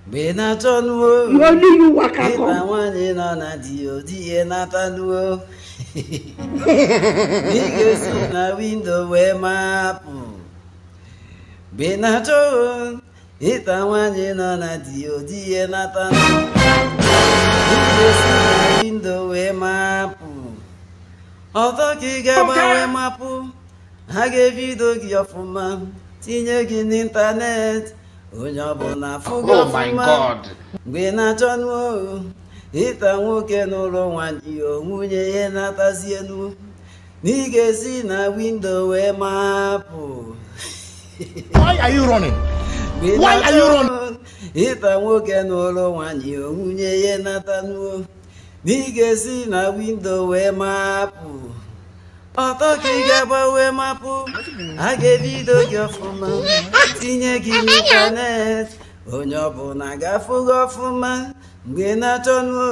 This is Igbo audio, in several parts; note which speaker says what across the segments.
Speaker 1: Mgbe ị na-achọ nuo
Speaker 2: Only you waka
Speaker 1: ịta
Speaker 2: come.
Speaker 1: nwaanyị nọ na di, di ya nata nuo, ị ga-esi na window wee mapụ. Mgbe ị na-achọ ịta nwaanyị nọ na di, di ya nata, ị ga-esi na window wee mapụ. Ọtọ ka ị ga-agba wee mapụ. Ha ga-ebido gị ọfụma, tinye gị n'ịntanetị, onye ọbụla afụ gị
Speaker 3: Oh my
Speaker 1: ọfụma.
Speaker 3: God.
Speaker 1: Mgbe ị na-achọ nuo ịta nwoke n'ụlọ nwaanyị, o nwunye ya natazienu, na ị ga-esi na window wee mapụ.
Speaker 4: Why are you running?
Speaker 1: Mgbe ị
Speaker 4: Why are you
Speaker 1: na-achọ
Speaker 4: running?
Speaker 1: ịta nwoke n'ụlọ nwaanyị, o nwunye ya natanuo, na ị ga-esi na window wee mapụ. Ọtọ ka ị ga-agba wee mapụ. A ga-ebido gị ọfụma, tinye gị n'ịntanetị, onye ọbụla ga-afụ gị ọfụma. Mgbe ị na-achọ nuo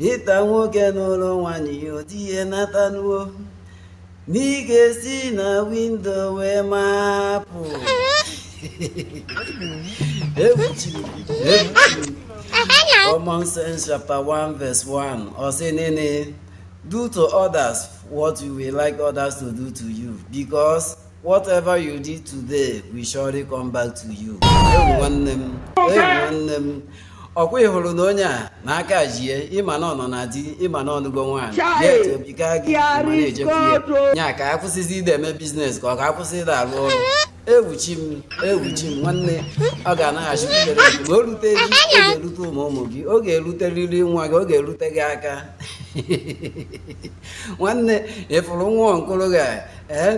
Speaker 1: ịta nwoke n'ụlọ nwaanyị, o di ya natanuo, na ị ga-esi na window wee mapụ. Egwuchiri, egwuchiri. Common Sense chapter 1 verse 1, ọ sị nene, "Do to others what you will like others to do to you, because whatever you did today will surely come back to you." Ewu nwanne m, ewu nwanne m, ọkwa ị hụrụ na onye a na-aka jie, ịma na ọ nọ na di, ịma na ọnụgo nwaanyị.
Speaker 2: Chai!
Speaker 1: Yet obika gị, ịma na-ejekwu ya.
Speaker 2: God.
Speaker 1: Nya ka akwụsịzi ide eme business, ka ọ ka akwụsị ịda arụ ọrụ. Ewuchi m, ewuchi m nwanne, ọ ga-anaghachikwutere gị. Mgbe o rute gị, ọ ga-erute ụmụ ụmụ gị, ọ ga-eruterịrị nwa gị, ọ ga-erute gị aka. Nwanne, ịfụrụ nwa nkụrụ gị, ee,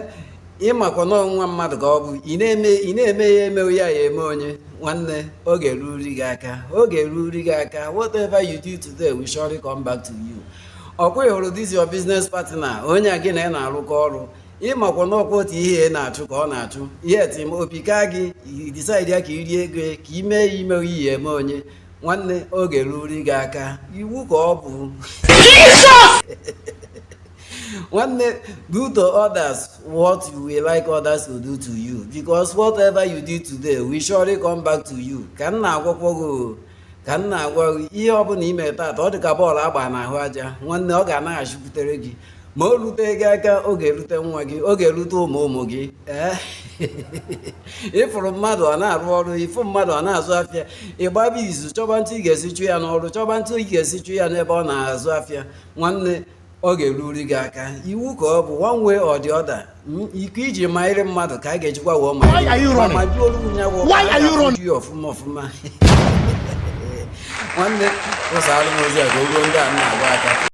Speaker 1: ịmakwa na nwa mmadụ ka ọ bụ. Ị na-eme ya, emewe ya, ya eme onye. Nwanne, ọ ga-eruri gị aka, ọ ga-eruri gị aka. Whatever you do today will surely come back to you. Ọkwa ị hụrụ this your business partner, onye a gị na ya na-arụkọ ọrụ, ịmakwa na ọkwa otu ihe ị na-achụ ka ọ na-achụ. Yet opi ka gị decide ya ka i rie ego, ka ime ya, ime iyi eme onye. Nwanne, ọ ga-eruri gị aka, iwu ka ọ bụ. Nwanne, do to others what you will like others to do to you, because whatever you did today will surely come back to you. Ka m na-agwakwa gị o, ka m na-agwa gị, ihe ọbụla ime taata, ọ dị ka bọọlụ agba n'ahụ aja. Nwanne, ọ ga-anaghachikwutere gị. Ma o rute gị aka, ọ ga-erute nwa gị, ọ ga-erute ụmụ ụmụ gị. Ee, ịfụrụ mmadụ ọ na-arụ ọrụ, ịfụ mmadụ ọ na-azụ afịa, ịgbaba izu chọba ntụ ị ga-esi chụ ya n'ọrụ, chọba ntụ ị ga-esi chụ ya n'ebe ọ na-azụ afịa. Nwanne, ọ ga-eruri gị aka, iwu ka ọ bụ. One way or the other, iko iji maịrị mmadụ ka a ga-ejikwa wụọ.
Speaker 4: Why are you running?
Speaker 1: Ma juolu ya wụọ.
Speaker 4: Why are you running?
Speaker 1: Ya ọfụma ọfụma. Nwanne, tụsara m ozi a ka o ruo ndị a m na-agwa aka.